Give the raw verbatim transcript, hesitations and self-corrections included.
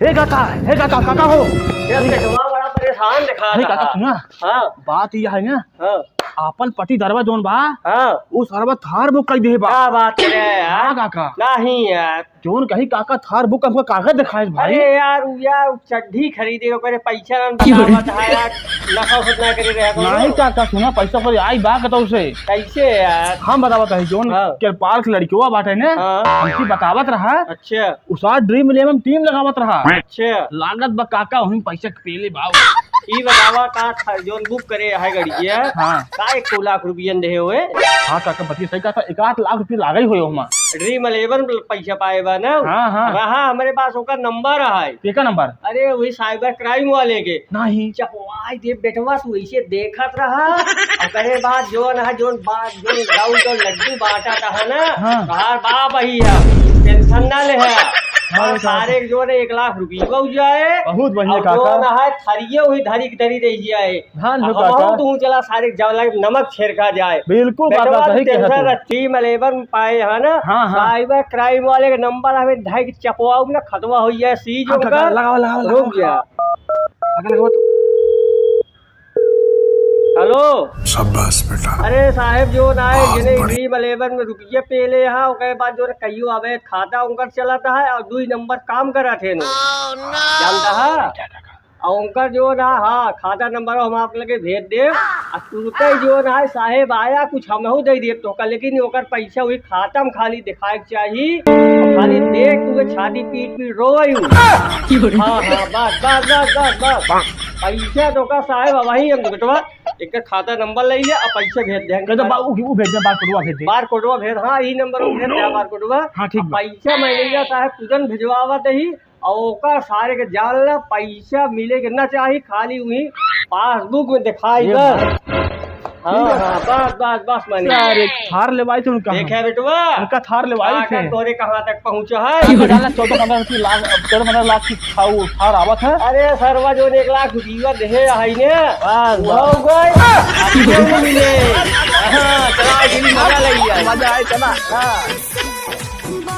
हे काका, हे काका, काका हो। यार, कचवा बड़ा परेशान दिखा अरे रहा। काका, सुना। हाँ। बात यह है ना, हाँ। आपन पट्टीदारवा जौन बा, हाँ। उ सरवा थार बुक कर दिहे बा। का बात करे यार? हाँ काका। नहीं यार। जौन कही काका थार बुक, हमको कागज दिखाए भाई। अरे यार, उ यार, उ चड्ढी खरीदे, ओकरे पैसा ना बतावत है यार, नशा उशा ना करे रहे कोनो। नहीं काका, सुना, पैसा पर आई बा कतौ से। कैसे यार? हम बतावत है, जौन हाँ। कृपाल के लड़किवा बाटे ने, हाँ। हमसे बतावत रहा। अच्छा। उ सार Dream Eleven team लगावत रहा। अच्छा। लागत बा काका, वहीं पैसा पेले बाऊ। ई बतावा का था, जौन बुक करे है गड़िया, हाँ। का एक लाख रुपयन देहे हुए? हाँ काका, बतिया सही कहा था, एक आध लाख रुपया लागे हुए हमा। Dream Eleven पैसा पाए बा ना? हाँ, हाँ। रहा हमरे पास ओकर नंबर है। केका नंबर? अरे वही cyber crime वाले के। नहीं। चपवाई दे बेटवा, तू ऐसे देखत रहा। ओकरे बाद जौन है, जौन बात, जौन दाऊ, जौन लड्डू बांटा था ना, हाँ। तोहार बाप ही है, tension ना ले है। हाँ, और हाँ। सारे के जौन है एक लाख रुपया हो जाए। बहुत बढ़िया और काका। जौन है थरिये हुई धरी के धरी रह जाए। हाँ, लो अब काका। हम तू चला सारे के जवला नमक छिड़का जाए। बिल्कुल बेटवा, काका, तू सही कहत tension हो। रख, Dream Eleven पाए है ना, हाँ, हाँ। Cyber crime वाले के नंबर हमें ढाई के चपवाऊ ना खतवा हो जाए, सीज हाँ, काका, उनका। लगाओ, लगाओ, लगाओ, रुक जा। लगाओ। काका, लगाओ तो। हेलो। शाबाश बेटा। अरे साहेब, जौन है, बहुत जिन्हें बढ़िया। Dream Eleven में रुपये पेले हा, ओकरे बाद जौन कहियो अबे खाता उनकर चलत है और दुई नंबर काम करत है नो। जानता है? और उनकर जौन है, हाँ, खाता नंबर हम आप लगे भेज देब। आ तुरते जौन है साहेब आया, कुछ हमहू दे देब तोहका, लेकिन ओकर पैसा वही खाता में खाली दिखाए के चाही। खाली देख तू छाती पीट पीट रोवै हूँ। हाँ, हाँ, बस, बस, बस, बस, बस। पैसा तो का साहेब, अब वही हम बेटवा, एक खाता नंबर ले ले, अब पैसा भेज दे। कहते बा-, उ, उ भेज दे, बारकोडवा भेज दे। बारकोडवा भेज, हाँ, ई नंबर पर भेज दे, बारकोडवा। हाँ, ठीक अब बा। पैसा manager साहेब तुरंत भेजवावा दही, और ओकर सारे के जान ला, पैसा मिले के ना चाही, खाली वही पासबुक में दिखाई ये बस। बात। हाँ, ठीक है। हाँ, बस, बस, बस, मैंने। यार, एक थार लेवाई थे उनका। देखे बेटवा। उनका थार लेवाई हाँ, थे। का तोरे कहाँ तक पहुँचा है? उनका जान ला, चौदह पन्द्रह की लाख, चौदह पन्द्रह लाख की था, वो थार आवत है। अरे सरवा, जौन एक लाख रुपया देहे है ने, बस, वो बस। हो गए। अब क्यों मिले? हाँ, चला, गिरी मजा लगी है। मजा आए, चला। हाँ।